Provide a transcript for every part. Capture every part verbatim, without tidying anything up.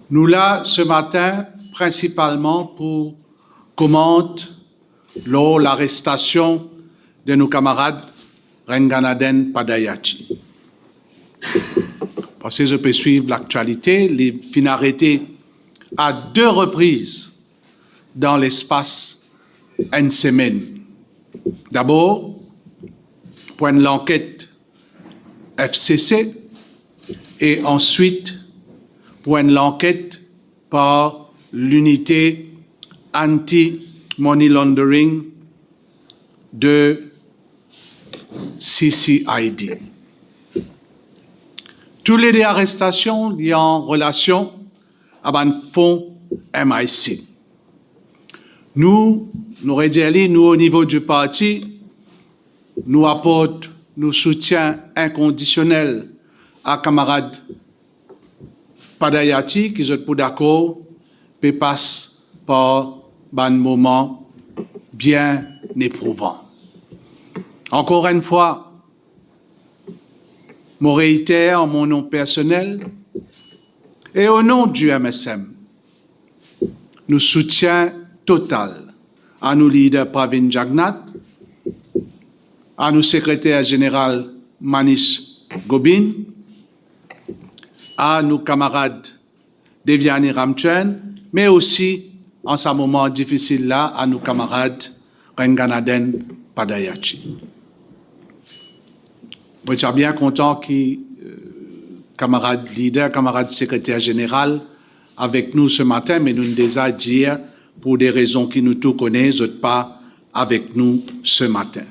Nou la se matin prinsipalman pou komant lor larestasion de nou kamarad Renganaden Padayachee. Parski zot pe swiv laktialite, li finn arete a de repriz dan lespas enn semenn. Dabor, pou enn lanket F C C e answit pou enn lanket par linite anti-money laundering de C C I D. Toulede arestasion li an relasion a bann fon M I C. Nou, nou redir li, nou o nivo di parti, nou aport nou soutien inkondisionel a kamarad Padayachee ki zot pou dakor pe pas par bann moman bien eprouvan. Ankor enn fwa, mo reiter an mo non personel e o non di M S M, nou soutien total a nou lider Pravin Jagannath, a nou sekreter zeneral Manish Gobin, a nou kamarad Devyani Ramchand, me osi an sa moman difisil la, a nou kamarad Renganaden Padayachee. Mo ti a bien kontan ki, eh, kamarad lider, kamarad sekreter zeneral avek nou se matin, me nou deza dir, pou de rezon ki nou tou kone, zot pa avek nou se matin.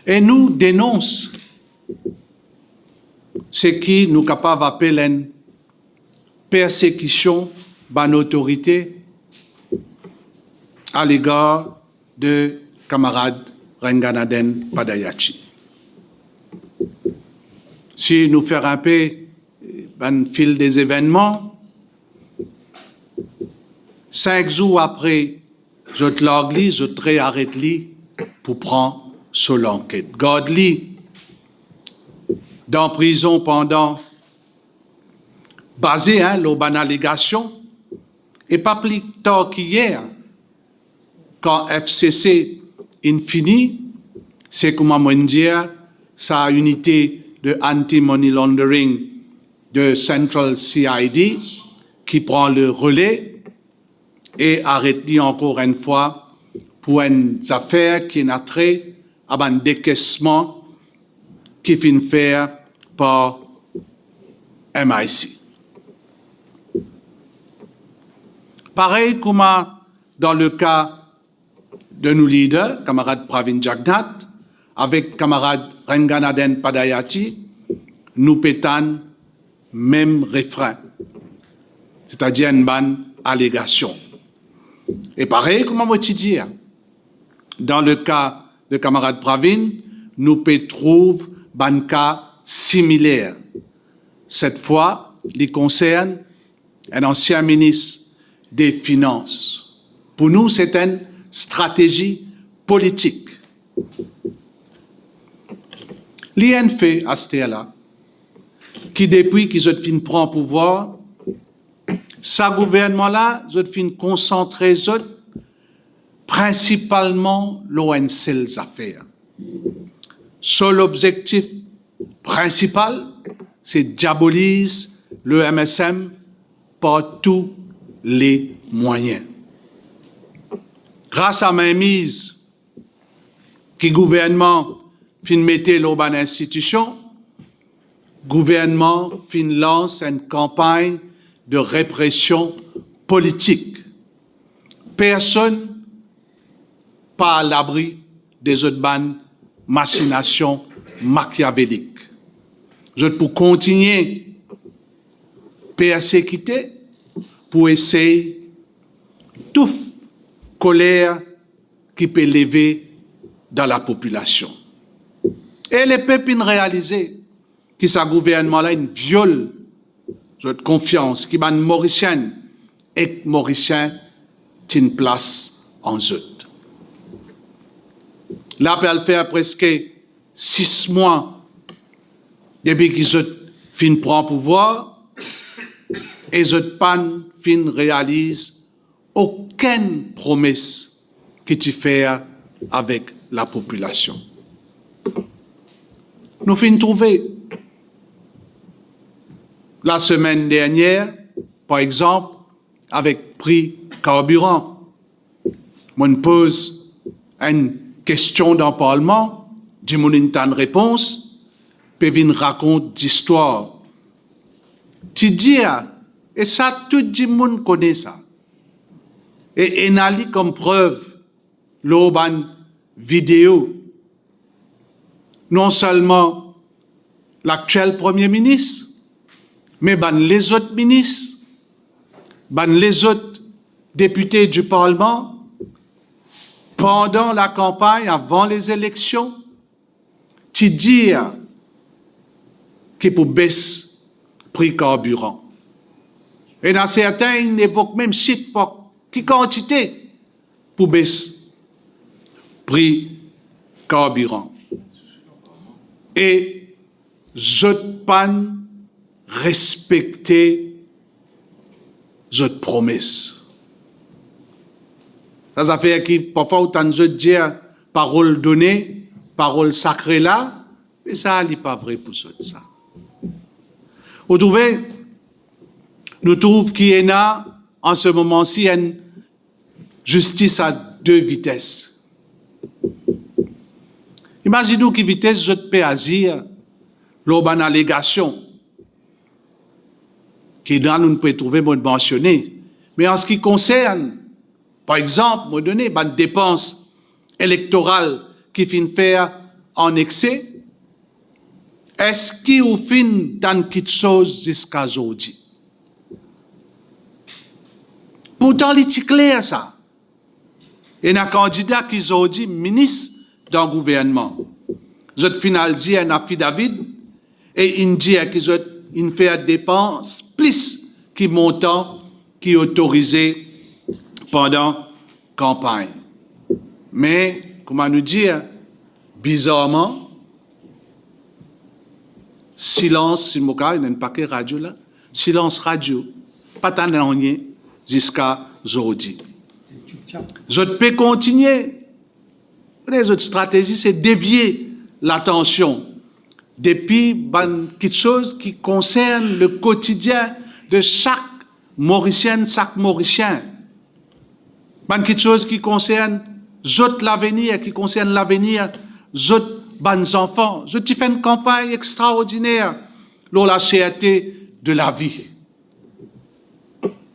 E nou denons seki nou kapav apel enn persekision bann otorite alegar de kamarad Renganaden Padayachee. Si nou fer inpe bann fil dezevennman, sink zour apre zot larg li, zot rearet li pou pran so lanket. Gard li dan prizon pandan, baze, hein, lor bann alegasion, e pa pli tar ki yer, kan F C C inn fini, se kouma mo'nn dir, sa inite de anti-money laundering de Central C I D ki pran le rele e aret li ankor enn fwa pou enn zafer ki ena tre a bann dekesman ki finn fer par M I C. Parey kouma dan le ka de nou lider, kamarad Pravin Jagannath, avek kamarad Renganaden Padayachee, nou pe tann mem refren, setadir enn bann alegasion. E parey kouma mo ti dir, dan le ka de kamarad Pravin, nou pe trouv bann ka similer. Set fwa, li konsern enn ansien minis de finans. Pou nou, se enn stratezi politik. Li enn fe aster la, ki depi ki zot finn pran pouvwar, sa gouvernman la, zot finn konsantre zot prinsipalman lor enn sel zafer. So lobzektif prinsipal, se diaboliz le M S M par tou le mwayin. Gras a minmiz ki gouvernman finn mete lor bann institision, gouvernman finn lans enn kanpagn de represion politik. Personn pa alabri de zot bann masinasion makiavelik. Zot pou kontigne persekite pou esey touf koler ki pe leve dan lapopilasion. E lepep inn realize ki sa gouvernman la inn viol zot konfians ki bann Morisien ek Morisien ti'nn plas an zot. La pe al fer preske sis mwa depi ki zot finn pran pouvwar, e zot pa'nn finn realiz okenn promes ki ti fer avek lapopilasion. Nou finn trouve lasemenn dernier, par exanp, avek pri karbiran. Mo'nn poz enn kestion dan parlman, dimoun inn tann repons, pe vinn rakont zistwar. Ti dir, e sa tou dimoun kone sa. E ena li kom prev lor bann video. Non selman laktiel Premie Minis, me bann lezot minis, bann lezot depite di parlman, pandan lakanpagn, avan lezeleksion, ti dir ki pou bes pri karbiran. Ena sertin inn evok mem sif par ki kantite pou bes pri karbiran. E zot pa'nn respekte zot promes. Sa zafer ki parfwa ou tann zot dir parol done, parol sakre la, me sa li pa vre pou zot sa. Ou trouve, nou trouv ki ena an se moman si enn zistis a de vites. Imazinn ou ki vites zot pe azir lor bann alegasion ki dan nou pe trouve mo mansione, me an se ki konsern, par exanp, mo done bann depans elektoral ki finn fer an ekse, eski ou finn tann kiksoz ziska zordi? Pourtan li ti kler sa. Ena kandida ki zordi minis dan gouvernman. Zot finn al dir enn afidavid e inn dir ki zot inn fer depans plis ki montan ki otorize pandan kanpagn. Me, kouma nou dir, bizarman, silans, si mo kapav, ena enn pake radio la, silans radio, pa tann nanye ziska zordi. Zot pe kontinie. Zot stratezi se devie latansion depi bann kiksoz ki konsern le kotidien de sak Morisien, sak Morisien. Bann kiksoz ki konsern zot lavenir, ki konsern lavenir zot bann zanfan. Zot ti fer enn kanpagn extraordiner lor laserte de lavi.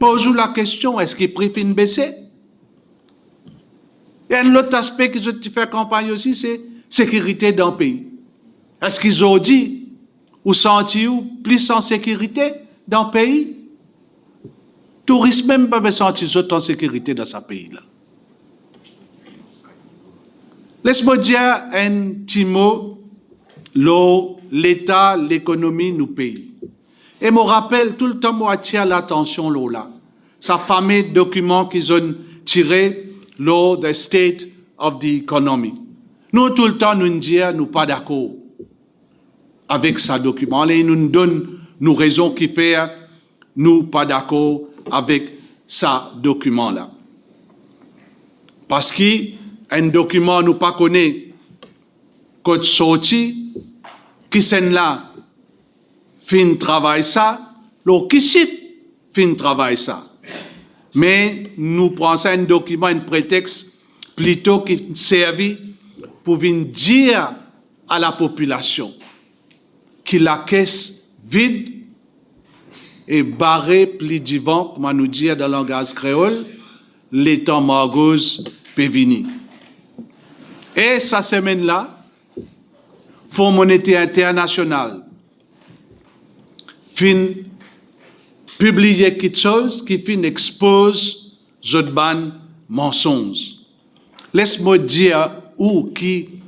Poz ou lakestion, eski pri finn bese? E enn lot aspe ki zot ti fer kanpagn osi, se sekirite dan pei. Eski zordi ou santi ou plis an sekirite dan pei? Touris mem pa pe santi zot an sekirite dan sa pei la. Les mo dir enn ti mo lor leta lekonomi nou pei. E mo rapel, toultan mo atir latansion lor la, sa fame dokiman ki zot inn tire lor the state of the economy. Nou toultan nou'nn dir nou pa dakor avek sa dokiman la, e nou'nn donn nou rezon kifer nou pa dakor avek sa dokiman la. Parski enn dokiman nou pa kone kot sorti, kisannla finn travay sa, lor ki sif finn travay sa. Me nou pran sa enn dokiman, enn pretex, plito ki servi pou vinn dir a lapopilasion ki lakes vid e bare pli divan, kouma nou dir dan langaz kreol, letan margoz pe vini. E sa semenn la, Fon Monete Internasional finn pibliye kiksoz ki finn expoz zot bann mansonz. Les mo dir ou ki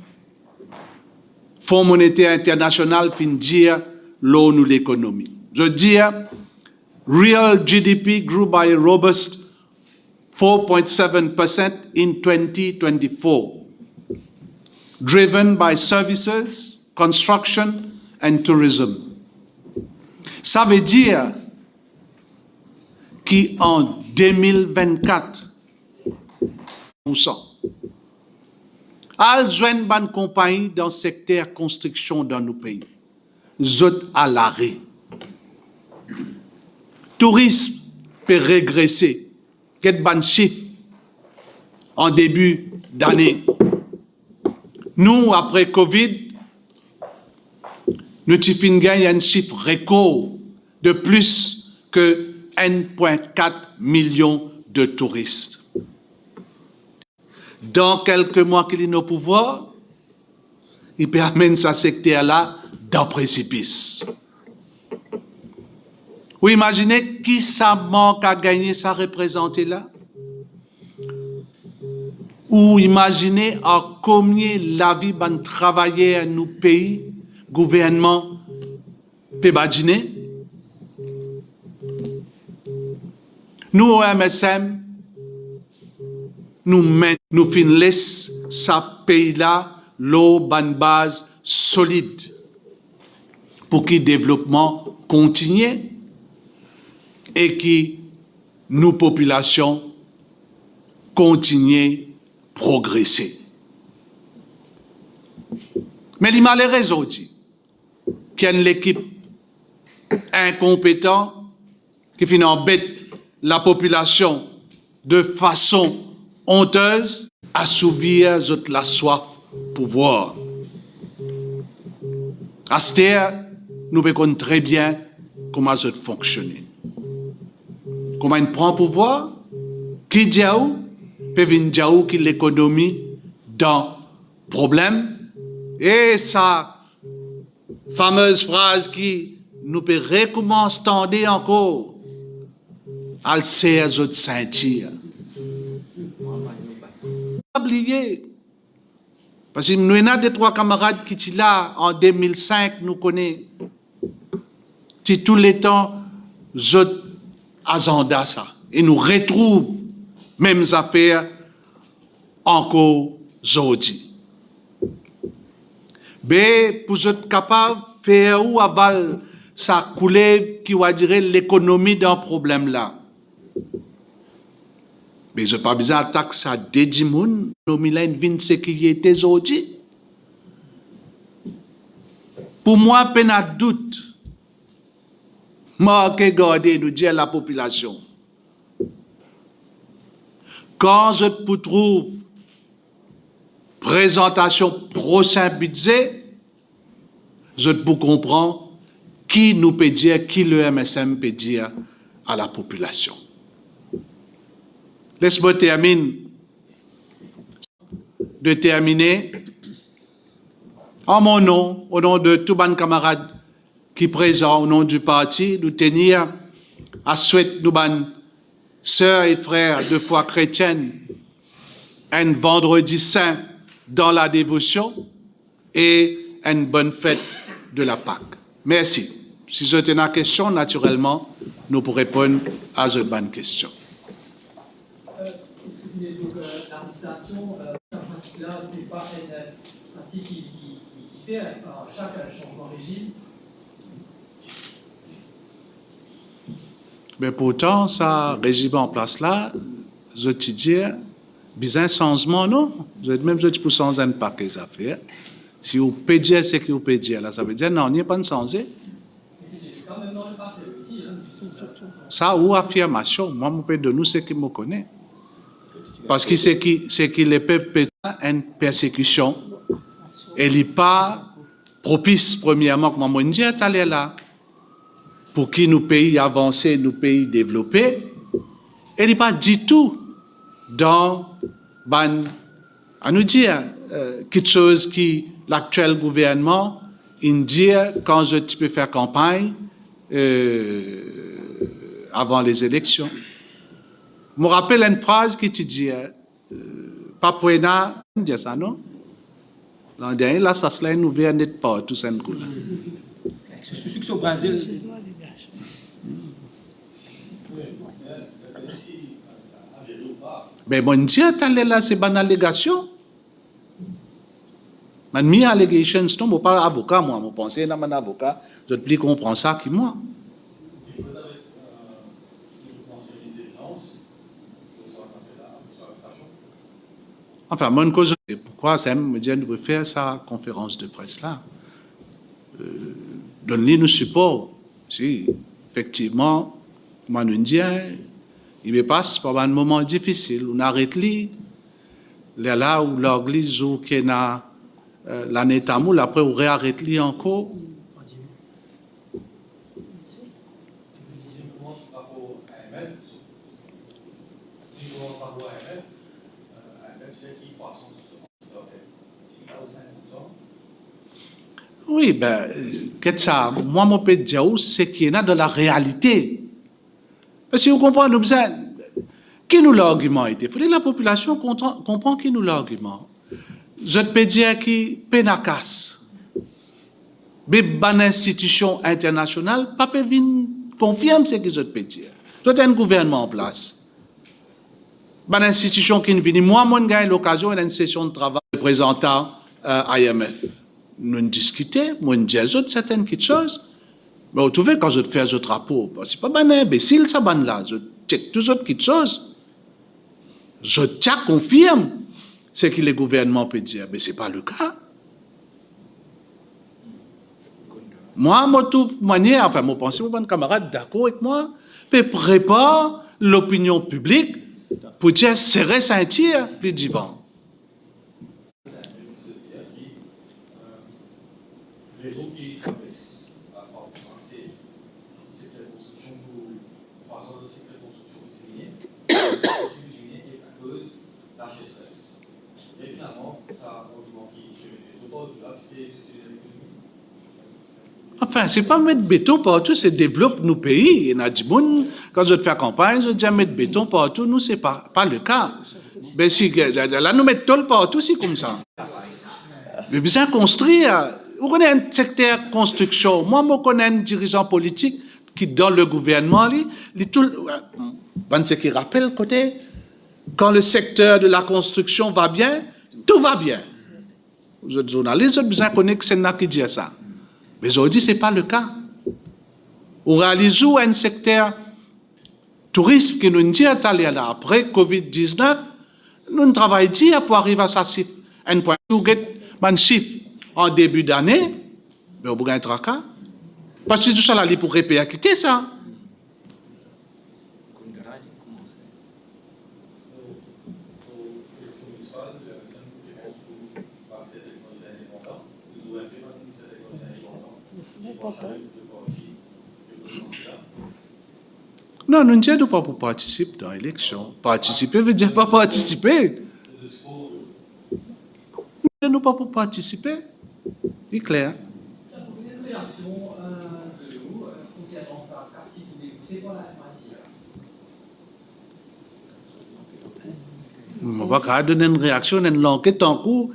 Fon Monete Internasional finn dir lor nou lekonomi. Zot dir, real G D P grew by a robust four point seven percent in twenty twenty-four, driven by services, construction and tourism. Savedir, Ki an de mil vennkat, pou san. Al zwenn bann konpagni dan sekter konstriksion dan nou pei. Zot al lare. Tourism pe regrese. Get bann sif an debi dane. Nou, apre Covid, nou ti finn gagn enn sif rekor de plis ke enn pwin kat milion de touris. Dan kelke mwa ki li dan pouvwar, li pe amenn sa sekter la dan presipis. Ou imazine ki sa mank a gagne sa reprezante la? Ou imazine ar komie lavi bann travayer nou pei, gouvernman pe badine? Nou O M S M, nou met, nou finn les sa pei la lor bann baz solid pou ki devlopman kontinie e ki nou popilasion kontinie progrese. Me li malere zordi ki enn lekip inkonpetan ki finn anbet lapopilasion de fason ontez, asouvir zot laswaf pouvwar. Aster, nou pe konn tre bien kouma zot fonksione. Kouma inn pran pouvwar, ki dir ou, pe vinn dir ou ki lekonomi dan problem, e sa famez fraz ki nou pe rekoumans tande ankor, al ser zot sintir. Pa bliye, parski nou ena de trwa kamarad ki ti la an de mil sink, nou kone, ti touletan zot azanda sa. E nou retrouv mem zafer ankor zordi. Be pou zot kapav fer ou aval sa koulev ki ou a dire lekonomi dan problem la. Me zot pa bizin atak sa de dimoun, lekonomi la inn vinn seki li ete zordi. Pou mwa, pena dout, marke garde, nou dir lapopilasion, kan zot pou trouv prezantasion prosin bidze, zot pou konpran ki nou pe dir, ki le M S M pe dir a lapopilasion. Les mo terminn, de termine, an mo non, o non de tou bann kamarad ki prezan, o non di parti, nou tenir a swet nou bann ser e frer de fwa kretienn enn Vandredi Sin dan ladevosion e enn bonn fet de la Pak. Mersi. Si zot ena kestion, natirelman, nou pou reponn a zot bann kestion. Euh, mais donc, euh, l'arrestation, euh, sa pratik la, se pa enn, euh, pratik ki, ki, ki, ki fer avek, par sak sanzman rezim. Me pourtan, sa rezim an plas la, zot ti dir, bizin sanzman, non? Zot mem, zot ti pou sanz enn pake zafer. Si ou pe dir seki ou pe dir la, savedir nanye pa'nn sanze. Sa ou afirmasion, mwa mo pe donn ou seki mo kone. Parski seki, seki lepep pe enn persekision, e li pa propis, premierman, kouma mo'nn dir taler la, pou ki nou pei avanse, nou pei devlope, e li pa ditou dan bann, anou dir, euh, kiksoz ki laktiel gouvernman inn dir kan zot ti pe fer kanpagn, euh, avan lezileksion. Mo rapel enn fraz ki ti dir, euh, pa pou ena, dir sa, non? Landernye, lasas la inn ouver net partou sa enn kou la. Sou, sou, sou, sou Brazil. Be mo'nn dir taler la, se bann alegasion. Bann mere allegations, non, mo pa avoka, mwa, mo panse ena bann avoka, zot pli konpran sa ki mwa. Anfin, mo'nn koze, poukwa sa, mo dir, nou pe fer sa konferans de pres la. Euh, donn li nou sipor. Si, efektivman, kouma nou dir, li pe pas par bann moman difisil, ou'nn aret li, lerla ou larg li zour ki ena, euh, lane tamoul, apre ou rearet li ankor. Wi, be, get sa, mwa mo pe dir ou seki ena dan larealite. Paski ou konpran, nou bizin, ki nou largiman ete? Fode lapopilasion konpran, konpran ki nou largiman. Zot pe dir ki pena kas. Me bann institision internasional pa pe vinn konfirm seki zot pe dir. Zot ena enn gouvernman an plas. Bann institision ki'nn vini, mwa, mo'nn gagn lokazion ena enn sesion de travay reprezantan, euh, I M F. Nou'nn diskite, mo'nn dir zot sertin kitsoz. Me ou trouve kan zot fer zot rapor, bon, se pa bann inbesil sa bann la, zot chek tou zot kitsoz. Zot ti a konfirm seki le gouvernman pe dir, me se pa le ka. Mwa, mo trouv manier, anfin, mo panse mo bann kamarad dakor ek mwa, pe prepar lopinion piblik pou dir sere sintir pli divan. Anfin, se pa met beton partou, se devlop nou pei. Ena dimoun, kan zot fer kanpagn, zot dir met beton partou, nou, se pa, pa le ka. Be si, la nou met tol partou, se koumsa. Me bizin konstrir. Ou kone enn sekter konstriksion. Mwa, mo konn enn dirizan politik ki dan le gouvernman, li, li tou, bann seki rapel kote, quand le secteur de la construction va bien, tout va bien. Zot zournalis, zot bizin kone kisannla ki dir sa. Me zordi, se pa le ka. Ou realiz ou enn sekter tourism ki nou'nn dir taler la, apre covid diznef, nou'nn travay dir pou ariv a sa sif enn pwin. Ou get bann sif an debi dane, me ou pou gagn traka. Paski tousala, li pou reperkite sa. Non, nou dir nou pa pou partisip dan eleksion. Partisipe ve dir pa partisipe. Nou dir nou pa pou partisipe. Li kler. Mo pa kapav donn enn reaksion, enn lanket tankou